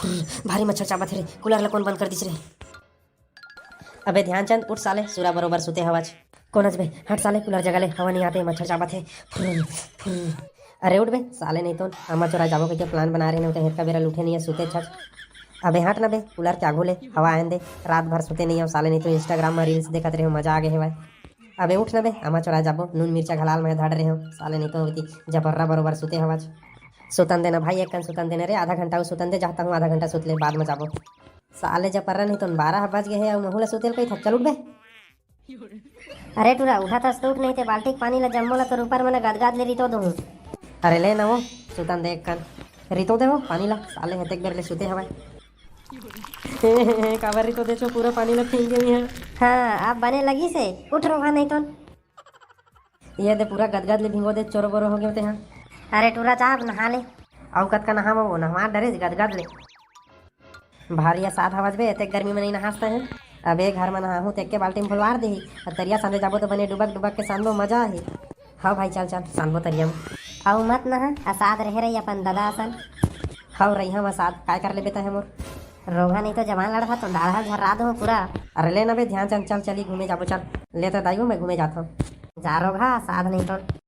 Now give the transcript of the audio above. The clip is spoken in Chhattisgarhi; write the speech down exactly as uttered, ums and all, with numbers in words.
भारी मच्छर चाबत हे रे, कूलर ला कोन बंद कर दिस रे? अबे ध्यानचंद, उठ साले, सुरा बरोबर सुते हवच। कोन अच बे? हट साले, कूलर जगा ले, हवा नहीं आते, मच्छर चाबत हे। फुर्र, फुर्र। अरे उठ बे साले, नहीं तो अम्मा चोरा जाबो कहिके प्लान बना रहे, नहीं तो हेतका बेरा ल उठे नहीं हे, सुते छच। अबे हट ना बे, कूलर के आगू ले हवा आयन दे, रात भर सुते नहीं हो साले, नहीं तो Instagram में reels देखत रहे हो, मजा आ गए हे भाई। अबे उठ ना बे, अम्मा चोरा जाबो, नून मिर्चा घलाल में धड़ रहे हो साले, नहीं तो होती जबर्रा बरोबर सुते हवच। सुतन देना भाई, एक कन सुतन देना रे, आधा घंटा अउ सुतन दे, जाता हूँ आधा घंटा सुत ले, बाद में जाबो। साले जबर्रा, नहीं तो बारह बज गए हे, अउ महू ला सुते ल कही थक, चल उठ बे। अरे टूरा, उठा थस तो उठ, नहीं ते बाल्टी के पानी ला जम्मो ला तोर ऊपर मने गदगद ले रितो दूँ। अरे ले ना वो, सुतन दे एक कन। रितो दे वो पानी ला, साले हेतेक बेर ले सुते हवय। काबर रितो देछो, पूरा पानी ला फेंक देवी है। हाँ, अब बने लगी से, उठ रोहा नहीं तो। ये दे पूरा गदगद ले भिंगो दे, चोरो बोरो हो गए ते हाँ। अरे टूरा, जा अब नहा ले। अउ कतका नहावो, नहवा डरे गदगद ले। भारी असाद हवस बे, एतेक गर्मी में नहीं नहास तैं। अबे घर में नहाहूँ त एके बाल्टी में भुलवार देही। अउ तरिया सांदे जाबो तो बने डुबक डुबक के सांदबो, मजा आही। हाँ भाई, चल चल, सांदबो तरिया में। अउ मत नहा, असाद रहे रही अपन ददा असन। हाँ रही हम असाद, काय कर लेबे तैं मोर? रोगहा नहीं तो जवान लड़का तो डाढ़ा झर्रा दो पूरा। अरे ले ना बे ध्यान चंद, चल चली घूमे जाबो, चल। ले तो दाइयो, मैं घूमे जात हूँ। जा रोगहा, असाद नहीं तो।